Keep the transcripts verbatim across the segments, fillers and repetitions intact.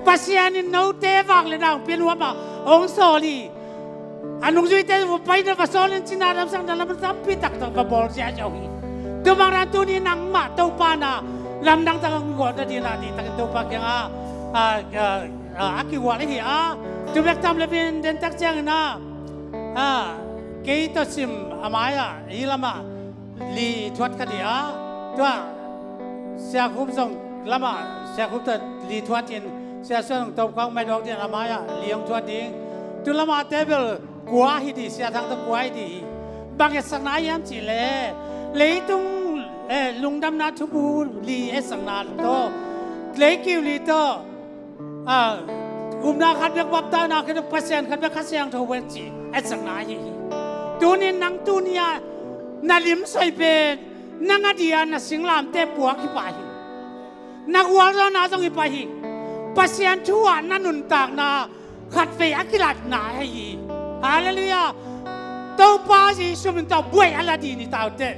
Pasian in note vangliatna hong pia nuam a hong sawl hi. A nungzuite va pai na va sawl in cina lamsang na lam tampi taktak va bawl ziahziah uh hi. Tumang dan tuni nangmah Topa na lamdang tak hong gawh nadingin a diktakin Topa kiangah a, a, a, a kigual ahi a, tu bek tham loin den tak ciangin a, a, kei tawh sim a mai-ah hih lamah li thuat ka ding a, tua Sia Khup zong lamah Sia Khup tawh li thuat in, Sia Suan zong Topa hong mai dawk ding a, a mai-ah li hong thuat ding. Tu lamah te bel kua hi ding, Sia Thang tawh kua hi ding hi. Bang etsakna hiam cih leh leitung, eh, lungdamna thubu li etsakna tawh, leikiu li tawh, a, upna khat bek, baptisena khat bek, Pasian khat bek, Kha Siangtho bek cih etsakna ahi hi. Tunin nang tuni-a na lim soi pen nang a dia na singlamteh puak hi pah hi. Na gualzawhna zong hi pah hi. Pasian thu-ah na nuntakna khatvei a kilatna ahi hi. Halleluiah. Topa Jesu min tawh buai a la ding hi ta uh teh.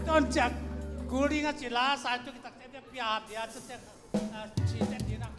Tawn ciang kul ding a ci la, sa tu kitak te pia dia tu te, ah, ci te ding nak.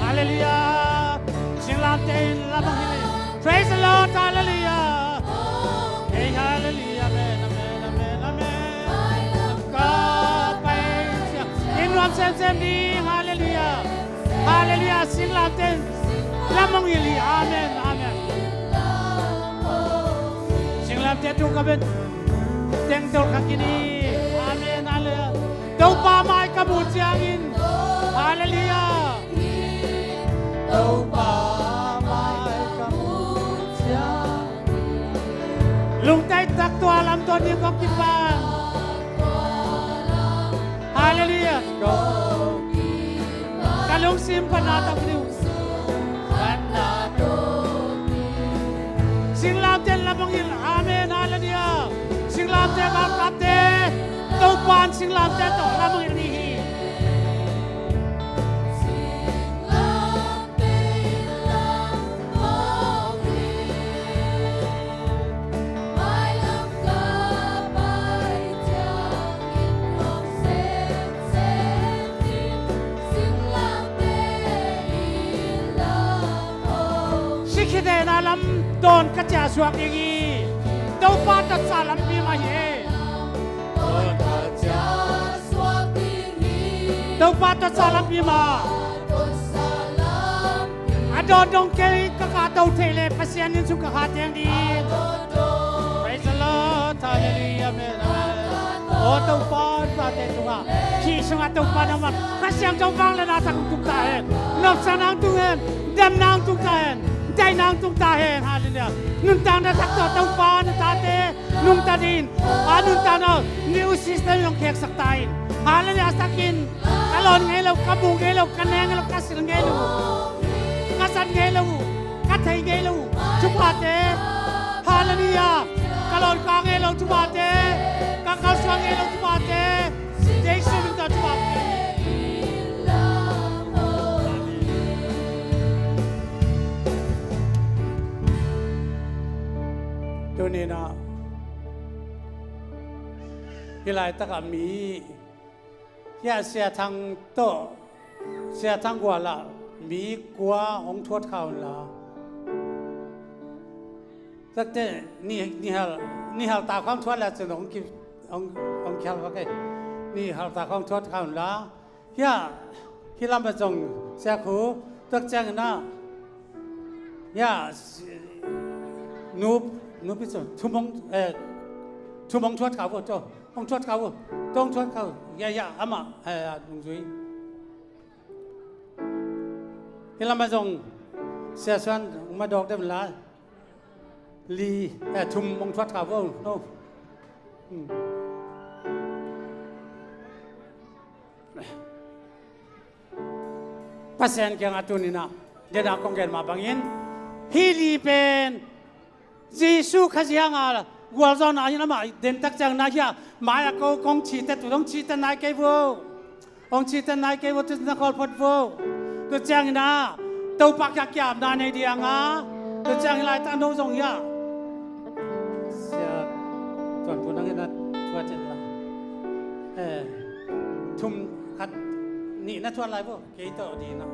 Halleluiah. Singlamteh in lam hong hilh hi. Praise the Lord. Halleluiah. Hey, halleluiah. Amen, amen, amen, amen. Ka pai sia. In nuam semsem ding. Halleluiah. Halleluiah. Singlamteh in lam hong hilh hi. Amen, amen. Singlamteh tungah bek teng tawh ka kini. Amen. Halleluiah. Topa mai ka muh ciangin. Halleluiah. Topa mai ka muh ciangin. Lungtang tak tua lam tawh ding kong kipan. Halleluiah. Ka lungsim phatna tawh ding. Singlamteh in lam hong hilh. Amen. Halleluiah. Singlamteh galkapte, Topa in singlamteh tawh lam hong hilh ni hi. Sikhitena lam dawn ka ciah suak ding hi. Topa tawh sa lampi mah hi. Topa tawh sa lampi mah. A dawn dong kei ka kahto theih leh Pasian inn sung ka kha teng ding. Praise the Lord. Hallelujah. Amen. Amen. Aw Topa, tate tungah, khih sungah Topa nangmah Kha Siangtho vangliatna thak hong tung ta hen. Nopsakna hong tung hen. Damna hong tung ta hen. Daihna hong tung ta hen. Hallelujah. Nuntakna thak tawh Topa na tate nungta dingin a nuntakna new system hong kheksak ta in. Hallelujah. Sak in. Ka lawn ngei lo, ka muh ngei lo, ka ne ngei lo, ka silh ngei lo, ka zat ngei lo, ka thei ngei lo thuphate. Hallelujah. Ka lawn ka ngei lo thuphate, ka kalsuan ngei lo thuphate, Jesu min tawh thuphate. Tuni-in ah hih laitakah mi Hia Sia Thang tawh, Sia Thang gualah mi kua hong thuat kha unla. Takte ni, ni hal, ni hal ta khawng thuat la cun hong ki, hong, hong kihal va kei. Ni hal ta khawng thuat kha unla. Hia, hih lam a zong Sia Khu, tak ciangin ah. Ya, si-, nu, Nupi cu thum hong, eh, thum hong thuat kha vo, tua hong thuat kha vo, tua hong thuat kha vo. Ya, ya, amah, eh, nungzui. Hi lamah zong Sia Suan hong ma dawk deuh la. Li, eh, thum hong thuat kha vo, no. Hmm. Pasian kiangah tuni-in ah, den a kong gen mah bangin, hih li pen Jesuh Khazih hanga gualzawhna hi, amah dentak ciangin ah, hiah mai-ah ko kong citet uh, hong citet nai kei vo. Hong citet nai kei vo, tu na khawl phot vo. Tu ciangin ah Topa kiang kiamna nei ding a, tu ciangin laitak no zong hiah Sia Tuan Pu nang in a thuat in la. Eh, thum khat nih na thuat lai vo. Kei tawh ding a.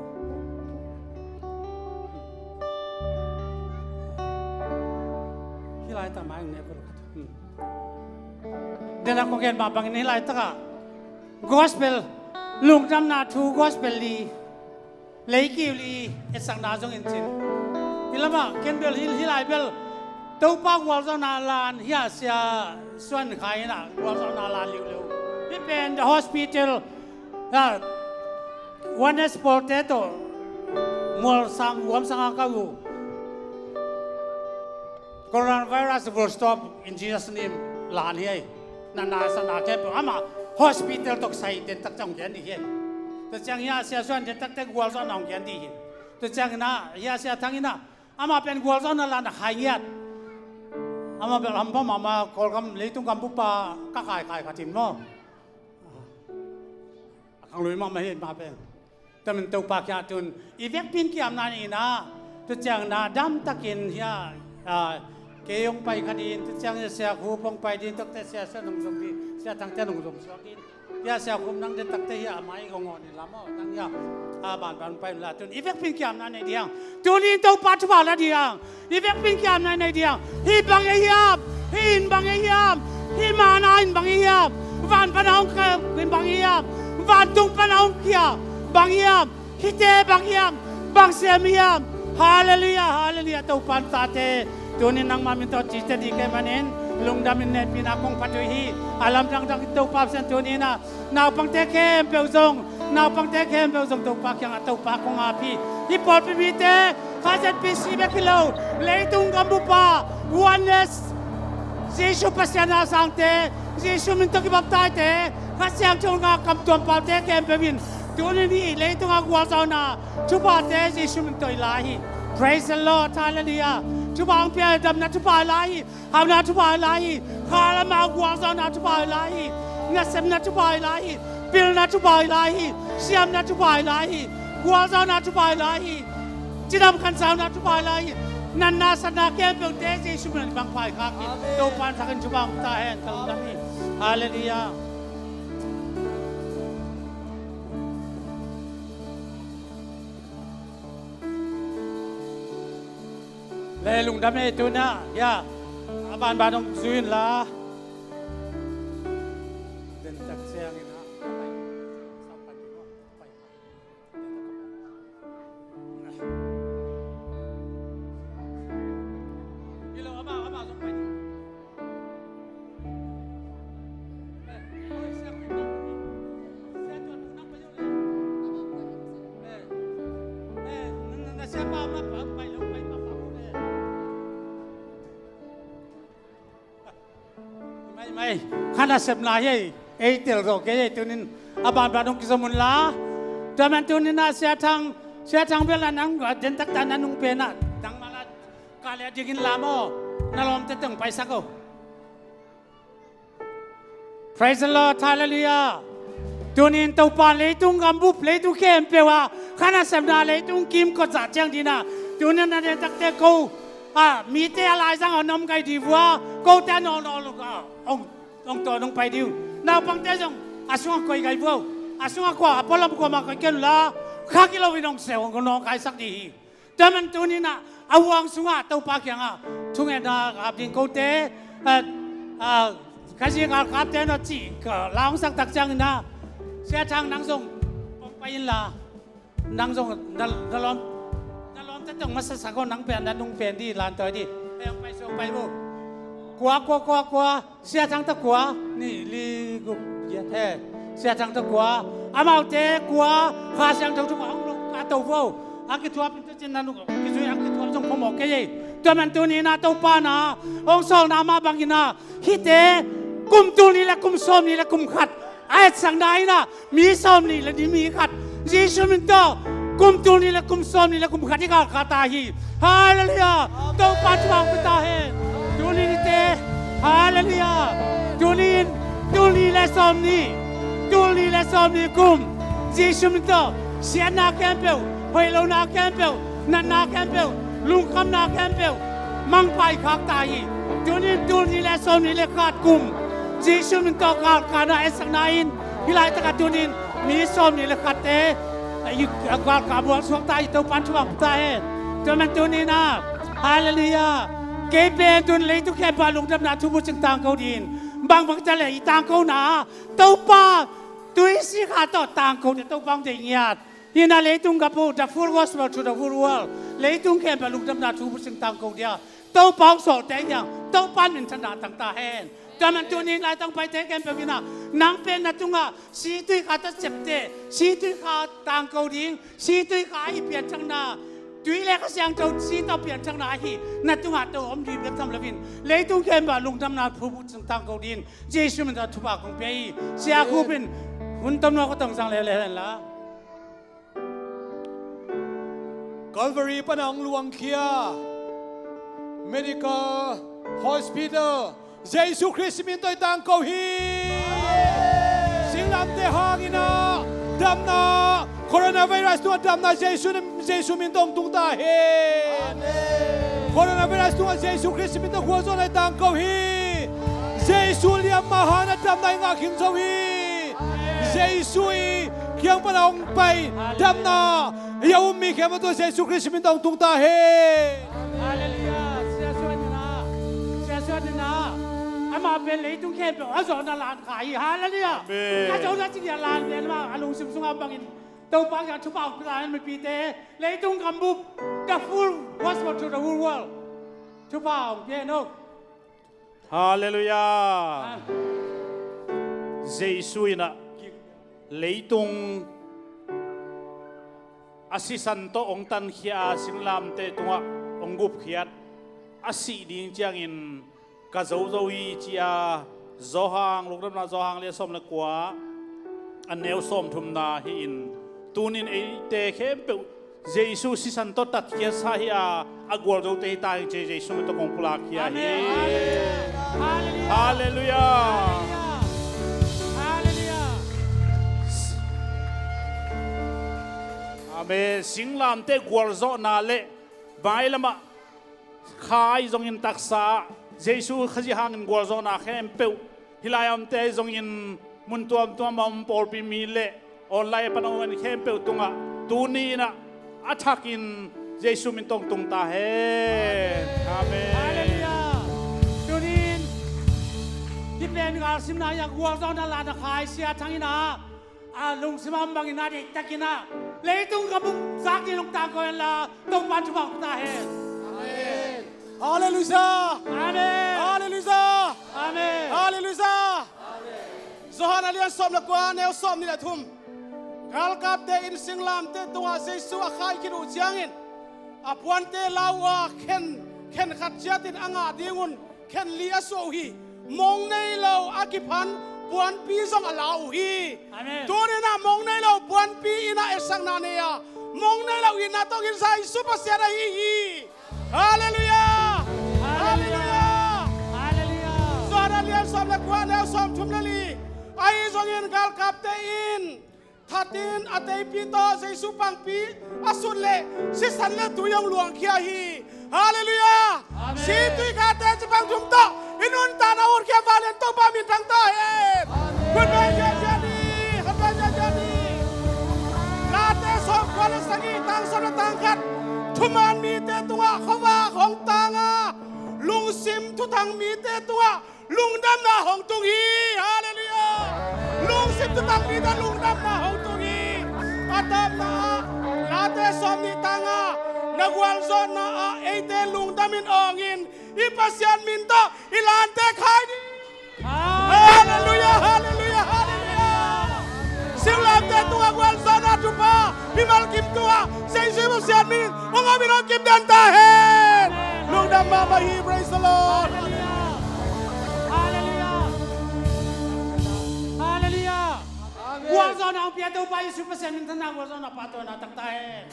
Hih laitak mai ne vo khat. Hmm. Den a kong gen mah bangin hih laitakah gospel, lungdamna thu gospel li, leikiu li etsakna zong in cin. Hih lamah ken bel hih, hih lai bel Topa gualzawhna lan hiah Sia Suan Khai in ah gualzawhna lan liuliu. Hih pen the hospital, ah, Oneness pawlte tawh mualsang huamsang a ka uh. Coronavirus will stop in Jesus' name lan hi ei. Na nasana khempeuh amah hospital tawh kisai dentak ciang hong gen ding hi ei. Tua ciang hiah Sia Suan dentak teh gualzawhna hong gen ding hi. Tua ciangin ah hiah Sia Thang in ah amah pen gualzawhna lan a khai ngiat. Amah bel hampha mahmah, Kawlgam leitung gambupa ka kaikai khat in maw. A khang lui mahmah hi mah pen. Tua manin Topa kiangah tun i vekpi in kiamna nei in ah, tua ciangin ah damtakin hiah, ah, kei hong pai kha ding, tua ciangin Sia Khup hong pai ding, tua teh Sia Suan hong zom ding, Sia Thang teh hong zom suak ding. Hiah Sia Khup nang dentak teh hiah a mai hong ngawn in la maw, nang hiah a banban hong pai in la, tun i vekpi in kiamna nei ding. Tuni in Topa thupha la ding. I vekpi in kiamna nei ding. Hih bang ei hiam? Hih inn bang ei hiam? Hih mana inn bang ei hiam? Van pana hong kia inn bang ei hiam? Vantung pana hong kia bang ei hiam? Hihte bang ei hiam? Bang sem ei hiam? Halleluiah, halleluiah. Topa in tate, tuni in nangmah min tawh cite ding ka hih manin lungdam in hehpihna kong phat uh hi. A lamdang dang in Topa Pasian tuni in ah naupangte khempeuh zong, naupangte khempeuh zong Topa kiangah Topa kong ap hi. Hih pawlpi mite, Kha Z P C bek hi lo, leitung gambupa, Oneness, Jesuh Pasian a sangte, Jesuh min tawh kibaptaite, Kha Siangtho ngah kamtuam paute khempeuh in tuni in hih leitungah gualzawhna thuphate Jesuh min tawh i la hi. Praise the Lord, halleluiah. Thupha hong pia, damna thupha i la hi. Hauhna thupha i la hi. Kha lamah gualzawhna thupha i la hi. Nasepna thupha i la hi. Pilna thupha i la hi. Siamna thupha i la hi. Gualzawhna thupha i la hi. Cidam khansauna thupha i la hi. Natna satna khempeuhte Jesuh min in bang pha i khak hi. Amen. Topa in thak in thupha hong ta hen. Ka lungdam hi. Halleluiah. Le lungdam ei tuna, ya. A banban hong zui in la. Den tak siang in a. Mai, mai. Kha nasepna hi ei, ei tel zawh kei ei, tunin a banban hong kizom un la. Tua man tunin ah Sia Thang, Sia Thang bel ah nang, a, den taktak na nung pen ah, nang mah la, ka leh dingin la maw, na lawmte teng paisak o. Praise the Lord, hallelujah. Tunin Topa leitung gambup, leitung khempeuh ah kha nasepna, leitung kimkot zah ciang dingin ah, tunin na den taktak ko, a, mite a laizang a nawm gai dih vua, kote a nawlnawluk a hong, hong tawh hong pai dih uh. Naupangte zong a sungah koi gai vua uh. A sungah kua, a pualam kuamah koi kei un la, kha kilo in hong seu, hong nawngkaisak dih hi. Tua man tunin ah a huang sungah Topa kiangah thungetna ap ding kote, a, a, Khazih galkapte na cih ka la hong sak tak ciangin ah, Sia Thang nang zong hong pai in la. Nang zong na, na lawm, na lawmte teng masa sak o, nang pen na nung pen dih, lantawi dih. Ei hong pai, hong pai vo. Kua, kua, kua, kua. Sia Thang tawh kua. Nih, li, guk, giat, he. Sia Thang tawh kua. Amaute kua. Kha Siangtho tungah hong lungka to vo. A kithuap in tawh cin na nuk kizui a kithuap zong phamawh kei ei. Tua man tuni-in ah Topa in ah hong sawlna mah bangin ah hihte kum tul nih le kum sawm nih le kum khat a etsakna in ah mi sawm nih le mi khat Jesu min tawh kum tul nih le kum sawm nih le kum khat i galkha ta hi. Halleluiah. Topa thupha pia ta hen. Tuni nite. Halleluiah. Tuni in tul nih le sawm nih, tul nih le sawm nih kum Jesu min tawh siatna khempeuh, hoih lohna khempeuh, natna khempeuh, lungkhamna khempeuh mangpha i khak ta hi. Tuni in tul nih le sawm nih le khat kum Jesu min tawh galkahna etsakna in hih laitakah tuni in mi sawm nih le khatte a galkah bual suak ta hi. Topa in thupha pia ta hen. Tua man tuni in ah, halleluiah, kei pen tun leitung khempeuh lungdamna thubu cing tangko ding in, bangbang ta le i tangkona Topa tui sikha tawh tangkote Topa hong deih ngiat. Hih in ah leitung gam uh, the full gospel to the whole world. Leitung khempeuh lungdamna thubu cing tangko dia Topa hong sawlte hiang, Topa in minthanna tang ta hen. Tua man tuni in laitang paite khempeuh in ah nang pen na tungah si tui kha tawh ciapteh, si tui kha tangko ding, si tui kha ahi pianthakna, tui le Kha Siangtho si tawh pianthakna ahi na tungah to om ding bek tham loin leitung khempeuh lungdamna thubu cing tangko ding in Jesu min tawh thupha kong pia hi. Sia Khup in hun tomno ka tong zang leuleu hen la. Calvary pan a hong luangkhia Medical Hospital, Jesu Khrist min tawh i tangko hi. Singlamteh hangin ah damna, coronavirus tungah damna Jesu, Jesu min tawh hong tung ta hen. Coronavirus tungah Jesu Khrist min tawh gualzawhna i tangko hi. Jesu liamma hangin ah damna i ngah khin zo hi. Jesu i kiang pan a hong pai damna i a um mi khempeuh tungah Jesu Khrist min tawh hong tung ta hen. Halleluiah. Sia Suan in ah, Sia Suan in ah, amah pen leitung khempeuh a zawhna lan kha hi. Halleluiah. Amen. A zawhna ci dia lan pen amah a lungsim sungah bangin Topa kiang thupha hong pia ta hen. Mipite, leitung gambup, the full gospel to the whole world. Thupha hong pia hen aw. Halleluiah. Jesu in ah leitung a sisan tawh hong tankhia a, singlamteh tungah hong gupkhiat, a sih ding ciangin ka zo zo hi ci-a Johan, Lungdamna Johan lian sawm le kua a neu sawmthumna hi-in, tunin eite khempeuh Jesu sisan tawh tatkhiatsa hi-a, a gualzote hi ta hi ci-a Jesu min tawh kong pulakkhia hi. Amen. Halleluiah. Amen. Singlamteh gualzawhna le mailamah kha ahi zongin taksa ah Jesu Khazih hangin gualzawhna khempeuh, hih lai a omte ahi zongin mun tuamtuam a om pawlpi mi le online a pan a om khempeuh tungah tuni in ah a thakin Jesu min tawh hong tung ta hen. Amen. Halleluiah. Tuni in hih pen galsimna hi a, gualzawhna lanna kha ahi Sia Thang in ah a lungsim a om bangin a deihtakin ah leitung gambup zak ding hong tangko hen la, Topa in thupha hong pia ta hen. Amen. Halleluiah. Amen. Halleluiah. Amen. Halleluiah. Johan a lian sawm le kua, neu sawm nih le thum. Galkapte in singlamteh tungah Jesu a khai khit uh ciangin a puante lau uh a, khen, khen khat ciatin a ngah dingun khen li a suah uh hi. Mong nei lo a kiphan puanpi zong a la uh hi. Amen. Tuni in ah mong nei lo puanpi in ah etsakna nei a, mong nei lo itna tawh kizai Jesu Pasian ahi hi. Halleluiah. Halleluiah. Halleluiah. Johan a lian sawm le kua, neu sawmthum le li. Ahi zongin galkapte in thatin a teipi tawh Jesu pangpi a sut leh sisan le tui hong luangkhia hi. Halleluiah. Amen. Si tui kha teci pang thum tawh i nuntakna utkhia valen Topa min thang ta hen. Amen. Khutbeng ziahziah ni. Khutbeng ziahziah ni. Late sawm kua le sagih, tang sawm le tang khat. Thuman mite tungah khuavak hong tang a, lungsim thuthang mite tungah lungdamna hong tung hi. Halleluiah. Lungsim thuthang mite lungdamna hong tung hi. A tawpna ah Late sawm nih, tang nga, na gualzawhna ah eite lungdam in awng in, i Pasian min tawh I lante khai ding. Halleluiah, halleluiah, halleluiah. Singlamteh tungah gualzawhna thupha mimal kim tungah Jesu Pasian min in hong om in hong kim den ta hen. Lungdam mahmah hi. Praise the Lord. Halleluiah. Halleluiah. Amen. Gualzawhna hong pia Topa Jesu Pasian min thanna gualzawhna pahtawina tang ta hen.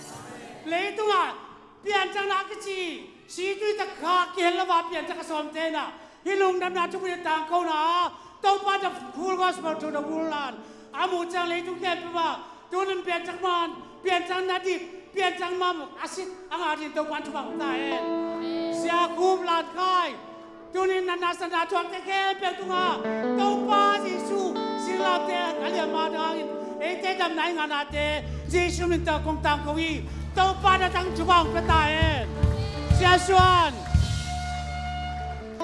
Leitungah piancakna a kici situi taktak kihel lo a piancak a sawmte in ah hih lungdamna thupha tangkona ah Topa, the Full Gospel to the World a muh ciang leitung khempeuh ah tunin piancak man, piancakna dik, piancak man a sit a ngah dingin Topa in thupha hong ta hen. Sia Khup Lan Khai, tunin natna satna thuakte khempeuh tungah Topa Jesu singlamteh a liamma hangin eite damna i ngah nate Jesu min tawh kong tangko hi. Topa in a tang thupha hong pia ta hen. Sia Suan,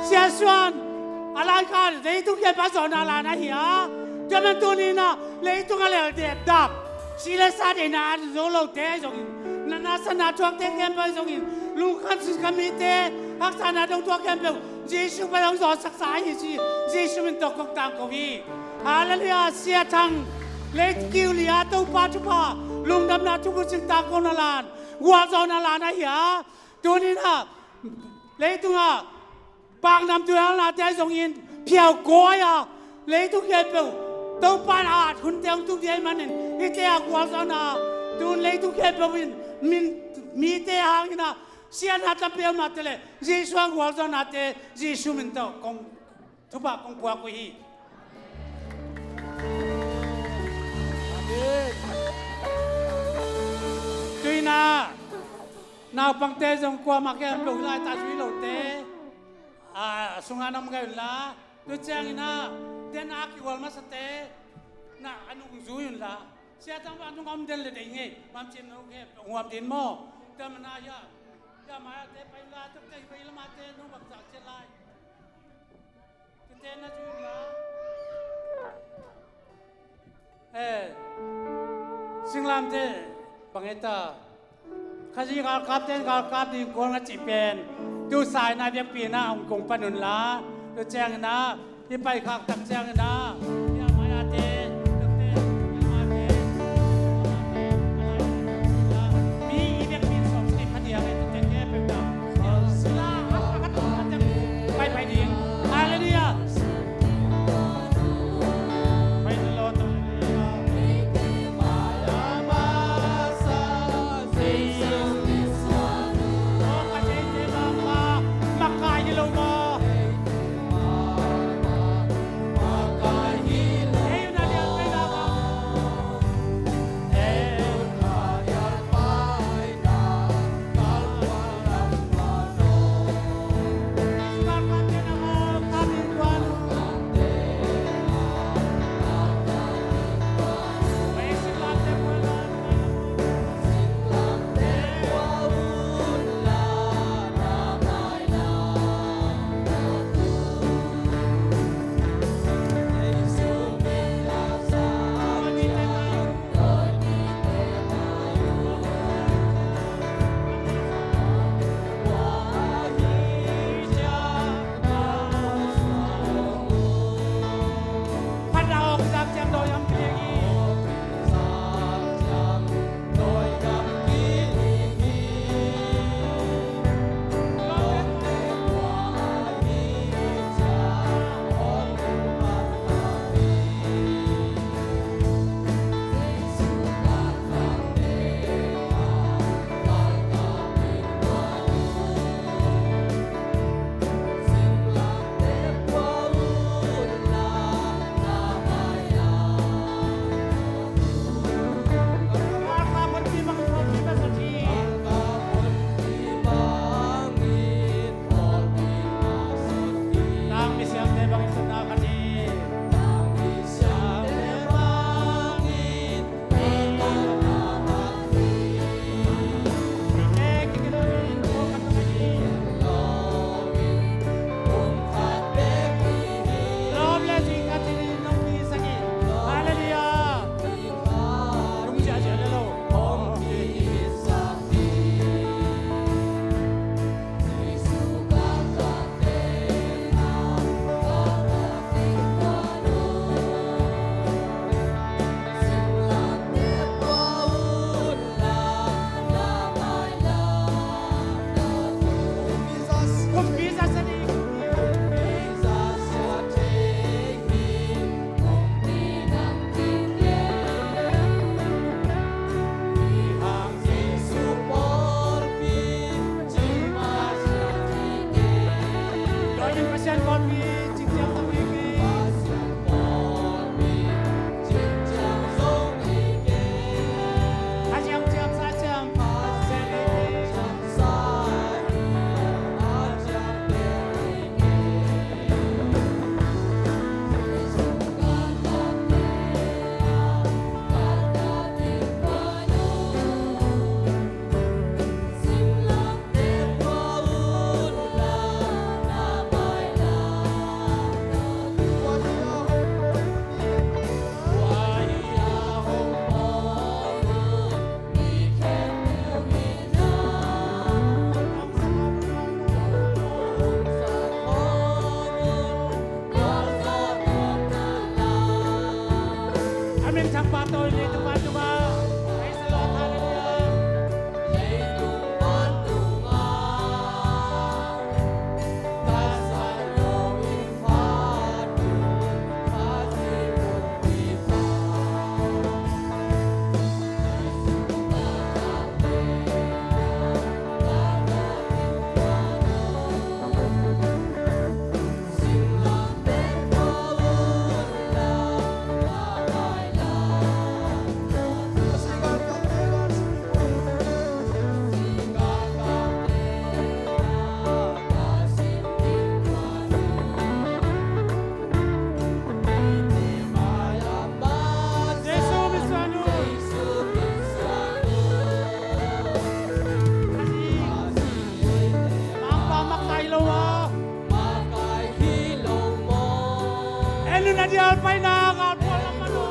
Sia Suan, a lan kha leitung khempeuh a zawhna lan ahi a, tua man tunin ah leitung a lel dehdap, si le sa deihna a zo lote ahi zongin, natna satna thuakte khempeuh ahi zongin, lungkham sinkhamte, haksatna dong thuak khempeuh Jesu pai hong zawhsaksa ahi ci, Jesu min tawh kong tangko hi. Halleluiah. Sia Thang, lei kiu li a Topa thupha, lungdamna thupha cing tangkona lan, gualzawhna lan ahi a, tunin ah leitungah paknamtui halnate ahi zongin phiau kawi a, leitung khempeuh Topa in a at hunte hong tung ding ahih manin hihte a gualzawhna, tun leitung khempeuh in min, mite hangin ah siatna tampi om nate le Jesu a gualzawhnate Jesu min tawh kong thupha kong puak uh hi. Amen. Tuin ah naupangte zong kuamah khempeuh hih laitak zui lote, a, a sungah na om gai unla, tu ciangin ah den a kigual masate na a nungzui unla, Sia Thang bang a nung om den le dei ngei, bang cin nung khempeuh huam din maw? Tua mana ya, ya mai a te pai unla, tuk te hi pai lamate nung bang zak ciat lai. Tute na zui unla. Eh, singlamteh bang hita, Khazih galkapte in galkap ding kuang a cih pen tu sa in a biakpi in ah hong kong pan unla, tu ciangin ah hih paikhak tak ciangin ah hih a mai a te, tuk te, hih a mai a te, mi i biakpi in sawm sini pha dia ve, tuk te ke pek da. Sila a khat a khat a khat pai pai ding. Halleluiah. Na dial paina galpual lam mah no.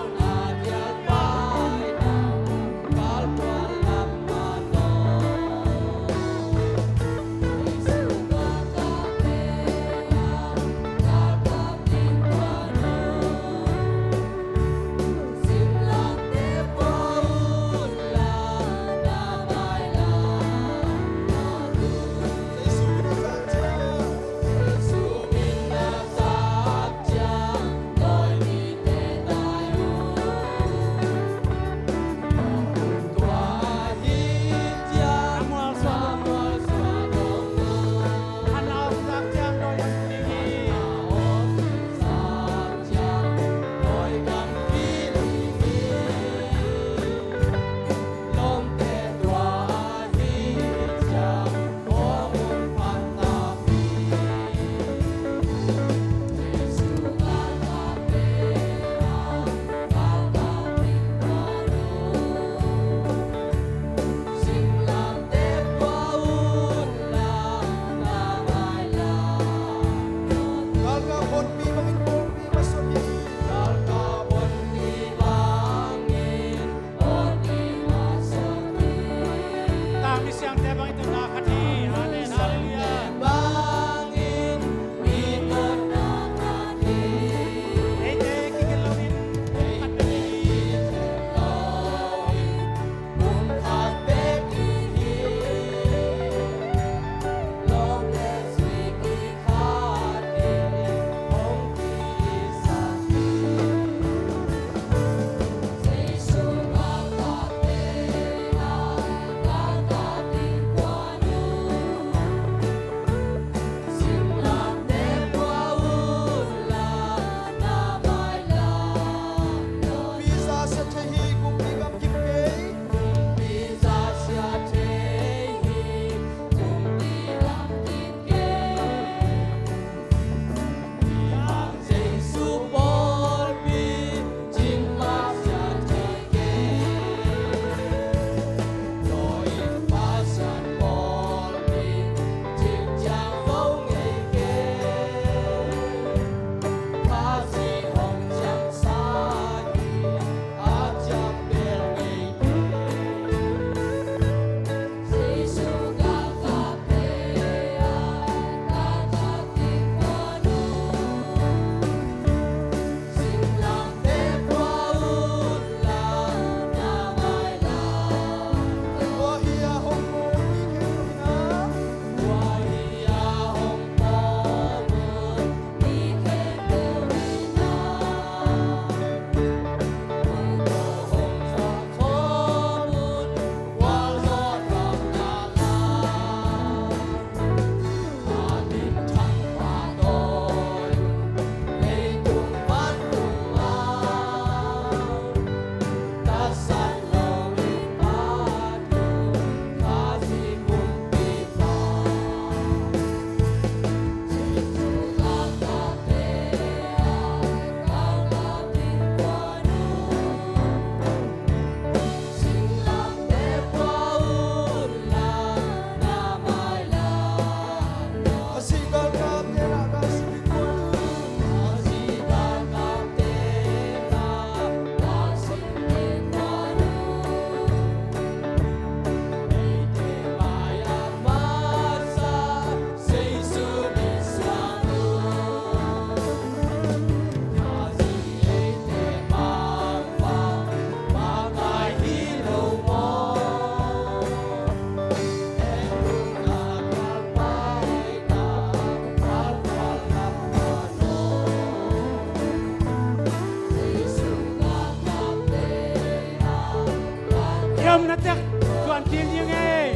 Tangmi siangte bang i tawpna khat hi. Amen. Halleluiah. Eite kigen loin khat bek hi. Yam na tek tuan kil ding ei.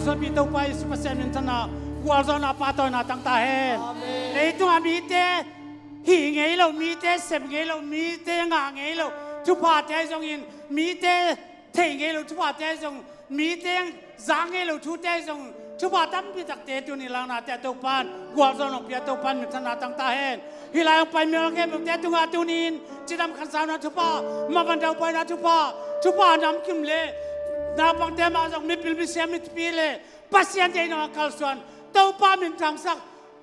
Tuanpi Topa Jesu Pasian minthanna, gualzawhna, pahtawina tang ta hen. Leitung a mite hih ngei lo, mite sem ngei lo, mite ngah ngei lo thuphate zongin, mite thei ngei lo thuphate zong, mite zak ngei lo thute zong, thupha tampi takte tuni langnate ah Topan gualzawh nong pia, Topan minthanna tang ta hen. Hih lai hong pai mial khempeuhte tungah tunin cidam khansauna thupha, mavan daupaina thupha, thupha namkim le naupangte mah zong mipil misiam mithupi le Pasian deihna a kalsuan Topa minthangsak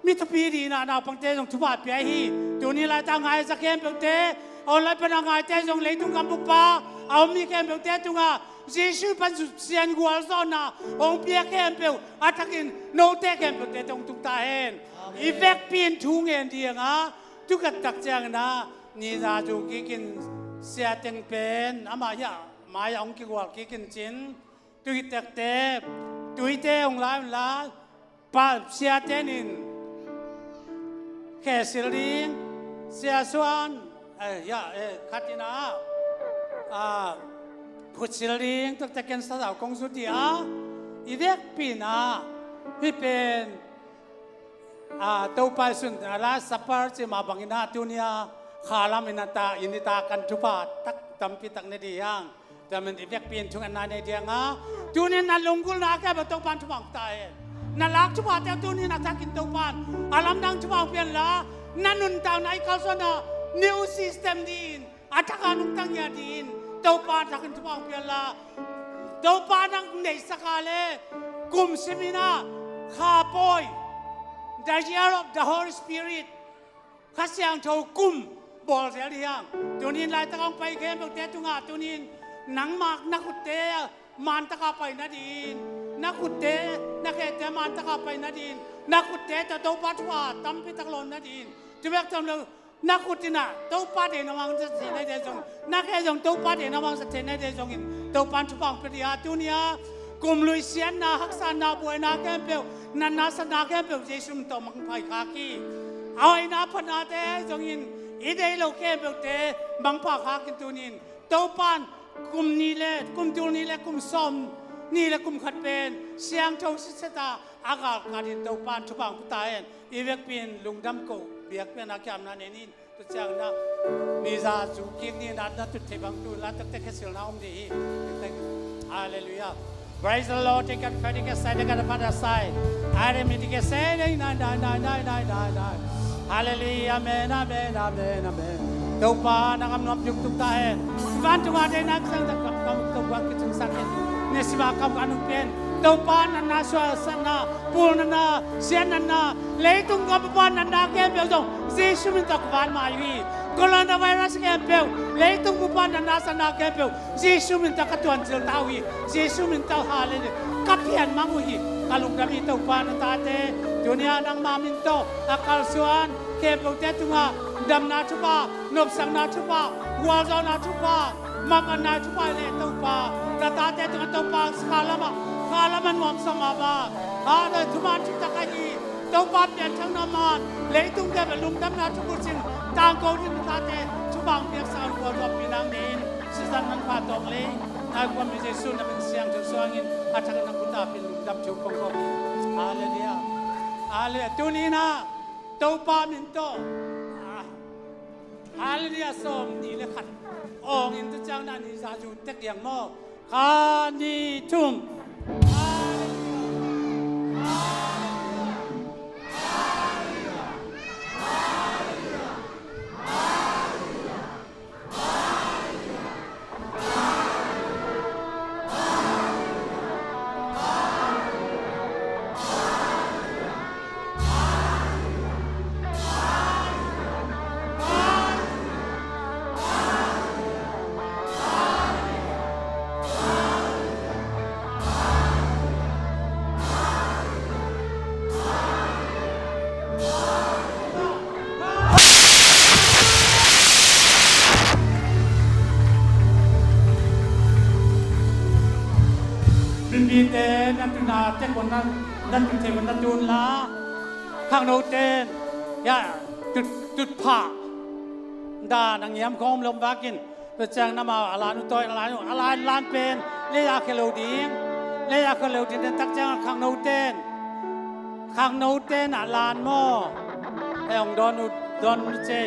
mithupi dingin ah naupangte zong thupha pia hi. Tuni laitaka ngai a za khempeuhte, online pana ngaite zong, leitung gam bup a a om mi khempeuhte tungah Jesu pan Pasian gualzawhna hong pia khempeuh a thakin note khempeuhte tawh hong tung ta hen. I vekpi in thu ngen ding a, tu khat tak ciangin ah ni za zu kikin sia teng pen amah hiah mai a hong kigual kikin cin, tu hi tekte tuite hong lai un la, pa siate nin khe sil ding, sia suan, eh, ya, eh, khat in ah, ah, khut sil ding, tuakte ken sazau kong zut ding a, i vekpi in ah hih pen, ah, Topa i sun, ah, Last Supper cih mah bangin ah tuni a khalam in ah ta, in i ta kan thupha tak tampi tak ne ding hi hang. Tua man i vekpi in thu ngen nai nei ding a, tunin na lunggulhna khempeuh Topan thupha hong pia ta hen. Na lak thuphate tunin a thakin Topan a lamdang thupha hong pia inla, na nuntakna i kalsuanna new system dingin, a thak a nungta ngiat dingin Topa a thakin thupha hong pia inla, Topa nang neihsak a le kum simin ah Kha Pawi, the year of the Holy Spirit, Kha Siangtho kum bawl zel hi hang. Tunin laitak hong pai khempeuhte tungah tunin nangmah na khutte man taka pai nadingin, na khutte na khete man taka pai nadingin, na khutte tawh Topa thupha tampi tak lawn nadingin, tu bek tham lo, na khut in ah Topa deihna mangsa thei nading zong, na khe zong Topa deihna mangsa thei nading zongin Topan thupha hong pia ding a, tuni a kum lui siatna, haksatna, buaina khempeuh, natna satna khempeuh Jesu min tawh mangpha khak hi. A hoihna phatnate zongin i deih lo khempeuhte mangpha khakin tunin Topan kum nih le kum tul nih le kum sawm nih le kum khat pen siangtho sitset a, a galkhatin Topan thupha hong pia ta hen. I vekpi in lungdam ko, biakpiakna kiamna nei ni. Tua ciangin ah ni za zu kik ni, na tut thei bang tu laitakte khe silna om ding hi. Halleluiah. Praise the Lord. Take it, take it, say, take it, Father, say. Are mi take it, say, nai, nai, nai. Halleluiah. Amen, amen, amen, amen. Topa na gam nuam tuktuk ta hen. Vantung a deihna kisang ta kam kam Topa kicing sak hen. Ni sima kam ka nung pen Topa natna, suahsatna, pulnatna, siatnatna, leitung gam bupa natna khempeuh zong Jesu min tawh ka van mai uh hi. Coronavirus khempeuh, leitung bupa natna satna khempeuh Jesu min tawh ka tuancil ta uh hi. Jesu min tawh, halleluiah, ka pian mang uh hi. Ka lungdam hi Topa, na tate tuni a nangma min tawh a kalsuan khempeuhte tungah damna thupha, nopsakna thupha, gualzawhna thupha, mavanna thupha le Topa, na tate tungah Topa khalam ah, khalam ah nuamsa mahmah. Halleluiah, thuman thutak ahi Topa pianthakna man, leitung gam ah lungdamna thukhun sin tangko ding na tate thupha hong piaksak a, gualzawhpi nang nei in, sisan manpha tawng lei nai kuam hi. Jesu na min siangtho suangin a thak na khut a pin lungdam thu kong ko hi. Halleluiah. Halleluiah. Tuni in ah Topa min tawh, ah, Halleluiah, sawm nih le khat awng in, tua ciang na ni za zu tek diang maw? Khat, nih, thum. Mipite na tuna tek un, na tun thei un na tun la, khangnote, ya, tut, tut pha. Da na ngiam khawm lom vakin, tua ciang na mau a lan uh tawi, a lan uh, a lan, lan pen lei a khia lo ding. Lei a khua lo ding den tak ciang a khangno ten, khangno ten a lan maw? Hei hong dawn uh, dawn uh cei.